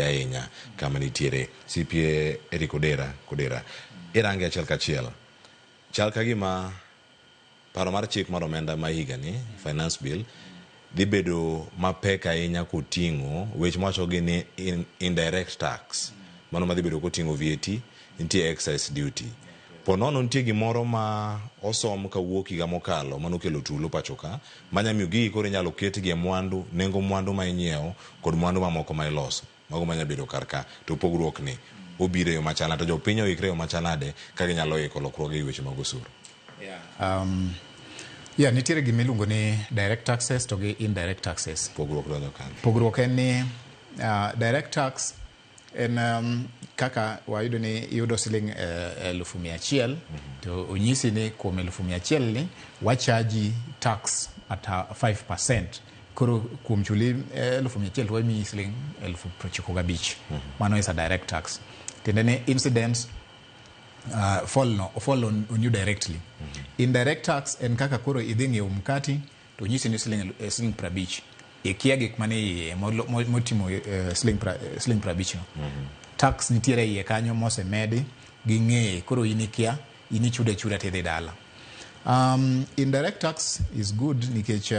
Ahinya kama nitiere CPA Eric Odera Kodera irange achiel kachiel chal ka gima paro mar chik mar omenda ma higani, Finance Bill, dhi bedo mapek ahinya koting'o weche mawacho gi ni indirect tax, mano madhi bedo koting'o VAT, nitie excise duty. Po nono nitie gimoro ma osom kawuok higa mokalo manokelo tulo pacho ka manya miyo gigi koro inyalo ketgi e mwandu, nengo mwandu ma inyiewo kod mwandu mamoko ma iloso mago manya bedo kar ka. To pogruok ni obiro e yo machal to jopiny oikre e yo machal nade ka ginyalo iko lokruoge e weche mag osuru? Yeah, nitiere gima iluongo ni direct taxes to gi indirect taxes. Pogruok donjo kanyo. Pogruok en ni direct tax en kaka wayudo ni iyudo siling 100,000 to onyisi ni kuom 100,000 ni wachaji tax at 5%. Koro kuom chuli 100,000 to wamiyi siling 95,000. Mano is a direct tax. Tiende ni incidence fall, no, fall on you directly. Indirect tax en kaka koro idhi ng'iewo mkati to onyisi ni siling 50. Ikia gik mane iye motimo siling 50 no. Tax nitiere iye kanyo mosemedi gi ng'eye, koro in ikia, in ichudo achuda tidhi dala. Indirect tax is good nikech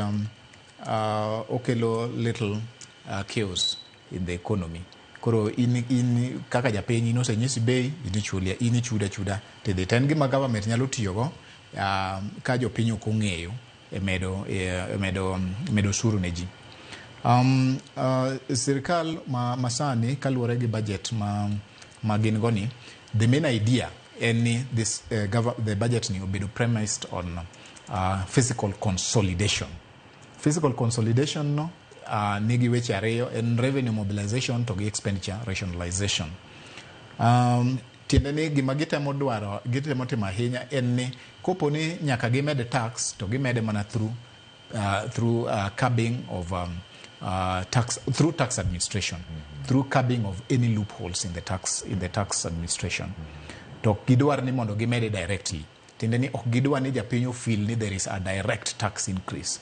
okelo little chaos in the economy. Koro in kaka japiny in osenyisi bei, in ichulia, in ichudo achuda tidhi. To en gima government nyalo tiyogo ka jopiny ok ong'eyo e medo osuru ne ji. Sirikal ma masani kaluwore gi budget ma gin go ni, the main idea en ni the budget ni obedo premised on fiscal consolidation. Fiscal consolidation no nigi weche ariyo, en revenue mobilization to gi expenditure rationalization. Tiende ni gima gitemo dwaro, gitemo timo ahinya en ni kopo ni nyaka gimed tax to gimede mana through curbing of tax, through tax administration, through curbing of any loopholes in the tax administration. To ok gidwar ni mondo gimede directly. Tiende ni ok gidwar ni japiny ofeel ni there is a direct tax increase.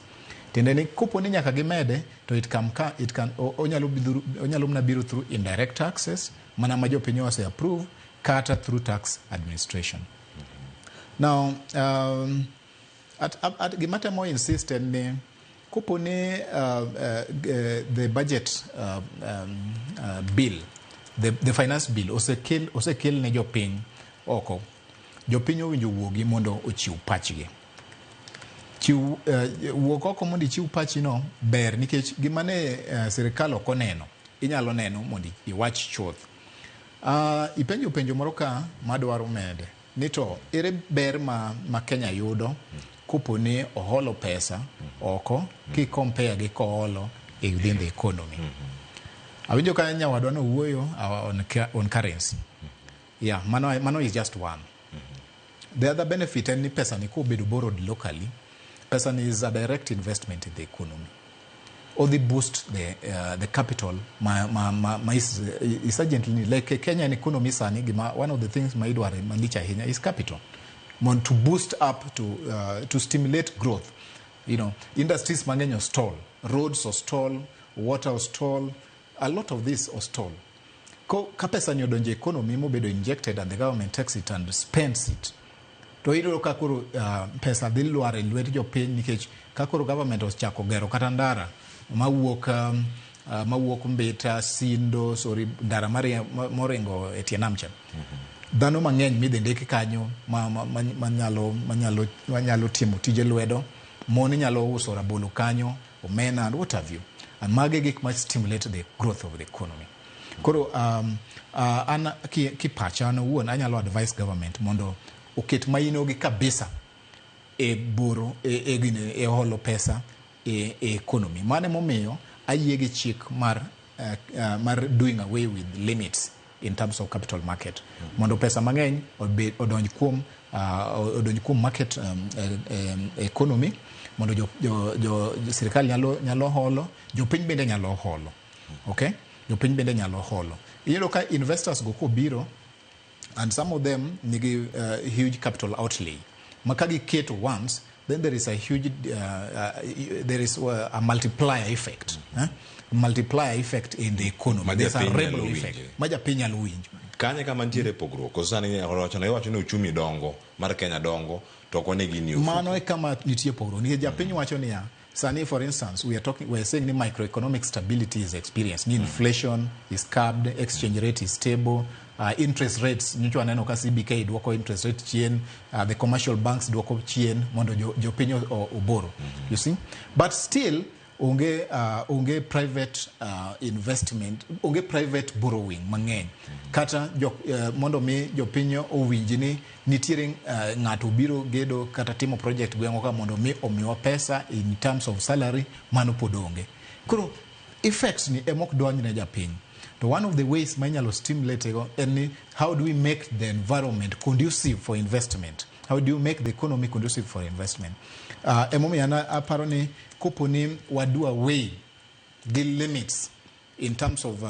Tiende ni kopo ni nyaka gimede to it can, it can onyalo mana biro through indirect taxes mana ma jopiny ose approve kata through tax administration. Now, gima temo insist en ni kopo ni the budget bill, the finance bill osekel ne jopiny oko, jopiny owinjo wuogi mondo ochiw pachgi. Chiw wuok oko mondo ichiw pachi no ber nikech gima ne sirikal ok oneno inyalo neno mondo iwach chuth. Ipenjo penjo moro ka madwaro mede ni to ere ber ma Kenya yudo kopo ni oholo pesa oko ki compare gi koholo e within the economy. Awinjo ka nyawadwa no wuoyo on currency. Yeah, mano is just one. The other benefit en ni pesa ni kobedo borrowed locally, pesa ni is a direct investment in the economy. Odhi boost the capital ma is urgently like Kenyan economy sani. Gima one of the things ma idwaro malich ahinya is capital mon to boost up to stimulate growth. Industries mang'eny ostall, roads ostall, water ostall, a lot of this ostall. Ko ka pesa ni odonjo e economy mobedo injected and the government takes it and spends it, to iyudo ka koro pesa dhi lwar e lwet jopiny nikech ka koro government ochako gero kata ndara mawuok Mbita, Sindo, sorry, ndara moringo e tie nam cha, dhano mang'eny midhi ndik kanyo manyalo timo tije lwedo, mon nyalo uso rabolo kanyo, omena and what have you, and magi gik ma stimulate the growth of the economy. Koro an ki pacha an owuon anyalo advise government mondo oket maino gi kabisa e boro e gine, e holo pesa e economy. Mano emomiyo ayie gi chik mar doing away with limits in terms of capital market mondo pesa mang'eny odonj kuom market economy mondo jo sirikal nyalo holo, jopiny bende nyalo holo. Okay, jopiny bende nyalo holo. Iyudo ka investors go kobiro and some of them nigi huge capital outlay ma ka giketo once Then there is a huge there is a multiplier effect, eh? Multiplier effect in the economy. Ma There's a japiny rebel nyalo effect winjo. Ma japiny nyalo winjo. Kanye kama nitiere pogruok? Koso sani wacho na iwacho ni uchumi dongo mar Kenya dongo, to ok one gini ofuko. Mano e kama nitie pogruok, nikech japiny wacho niya, sani, for instance, we are saying ni microeconomic stability is experienced, ni inflation is curbed, exchange rate is stable, interest rates nyocha waneno ka CBK duoko interest rate chien, the commercial banks duoko chien mondo jopiny oboro, you see? But still onge private investment, onge private borrowing mang'eny, kata mondo mi jopiny owinj ni nitiere ng'ato biro gedo kata timo project gweng'wa ka mondo mi omiwa pesa in terms of salary, mano pod onge. Koro effects ni ema ok donj ne japiny. To one of the ways ma inyalo stimulate go en ni, how do we make the environment conducive for investment? How do you make the economy conducive for investment? Emomiyo an aparo ni kopo ni wadu away gi limits in terms of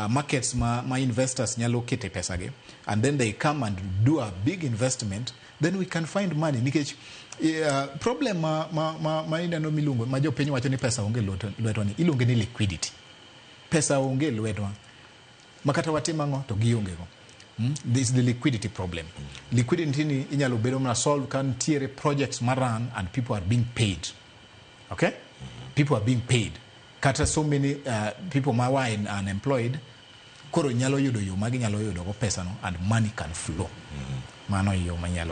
markets ma investors nyalo kete pesa gi, and then they come and do a big investment, then we can find money, nikech problem ma ineno miluongo ma jopiny wacho ni pesa onge lwetwa ni iluonge ni liquidity. Pesa onge lwetwa ma kata watim ang'o to gionge go. This is the liquidity problem. Liquidity ni inyalo bedo mana solve ka nitiere projects ma run and people are being paid. Okay, people are being paid, kata so many people ma were unemployed koro nyalo yudo yo ma ginyalo yudo go pesa no, and money can flow. Mano e yo manyalo.